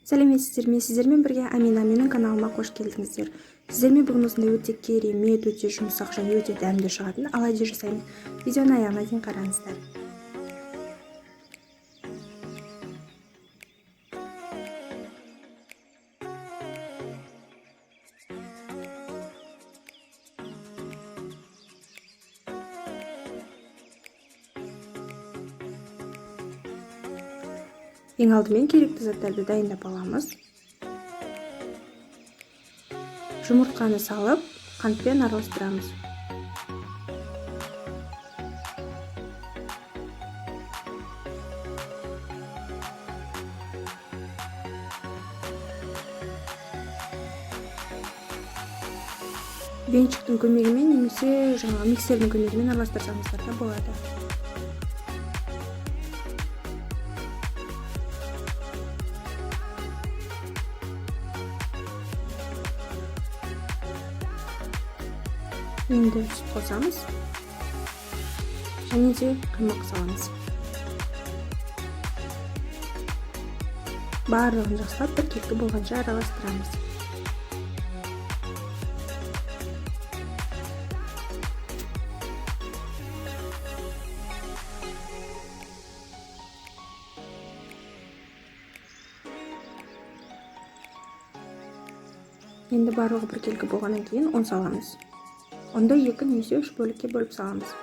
Сәлеметсіздер ме? Сіздермен бірге Амина. Менің каналыма қош келдіңіздер. Сіздермен бүгін осындай өте керемет, өте жұмсақ және өте дәмді шығатын оладьи жасаймыз. Видеоны аяғына дейін қараңыздар. Ең алдымен керекті заттарды дайындап аламыз. Жұмыртқаны салып, қантпен араластырамыз. Венчиктің көмегімен немесе жаңағы миксердің көмегімен араластырсаңыздар да болады. Енді сүт қосамыз және де қаймақ саламыз. Барлығын жақсылап біркелкі болғанша араластырамыз. Енді барлығы біркелкі болғаннан кейін ұн саламыз. Ұнды 2 немесе 3 бөлікке бөліп саламыз.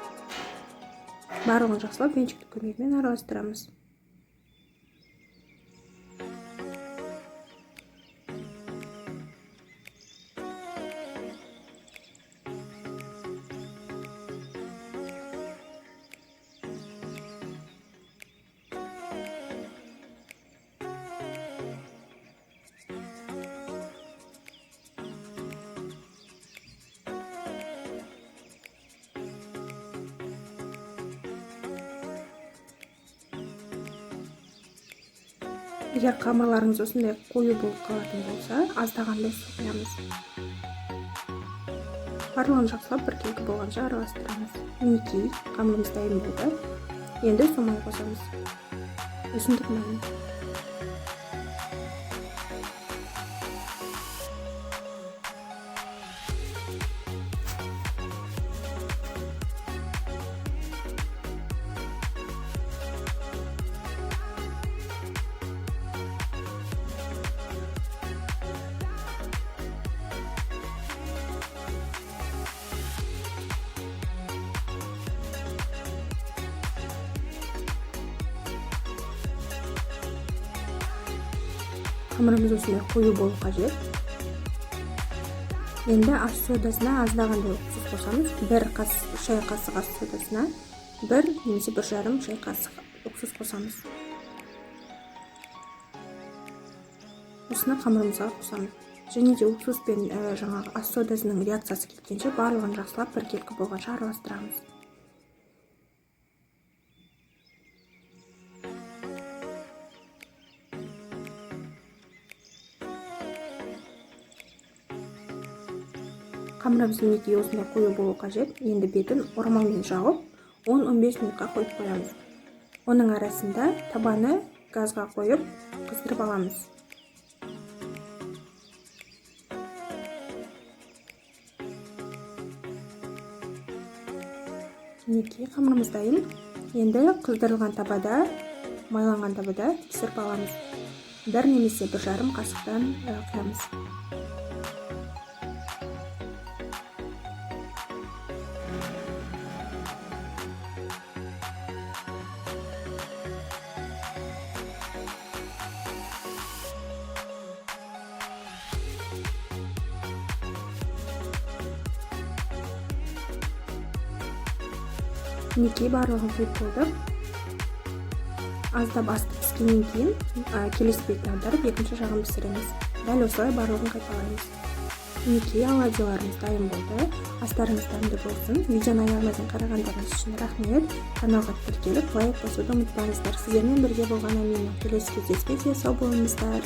Барлығын жақсылап венчиктің көмегімен араластырамыз. Егер қамырларыңыз осындай қою болып қалатын болса, аздағандай су құямыз. Барлығын жақсылап біркелкі болғанша араластырамыз. Мінекей, қамырымыз дайын болды. Енді су май қосамыз. Өсімдік майын. Қамырымыз осындай қою болу қажет. Енді ас содасына аздағандай уксус қосамыз. 1 шай қасық ас содасына 1 немесе 1,5 шай қасық уксус қосамыз. Осыны қамырымызға қосамыз. Және де уксус пен жаңағы ас содасының реакциясы кеткенше барлығын жақсылап біркелкі болғанша араластырамыз. Қамырымыз мінекей осындай қою болу қажет. Енді бетін орамалмен жауып 10-15 минутқа қойып қоямыз. Оның арасында табаны газға қойып қыздырып аламыз. Мінекей қамырымыз дайын. Енді қыздырылған табада, майланған табада пісіріп аламыз. 1 немесе 1,5 қасықтан құямыз. Мінекей барлығын құйып болдық. Аздап асты піскеннен кейін келесі бетін аударып екінші жағын пісіреміз. Дәл осылай барлығын қайталаймыз. Мінекей оладьиларымыз дайын болды. Астарыңыз дәмді болсын. Видеоны аяғына дейін қарағандарыңыз үшін рахмет. Каналға тіркеліп, лайк басуды ұмытпаңыздар. Сіздермен бірге болған Амина. Келесі кездескенше сау болыңыздар.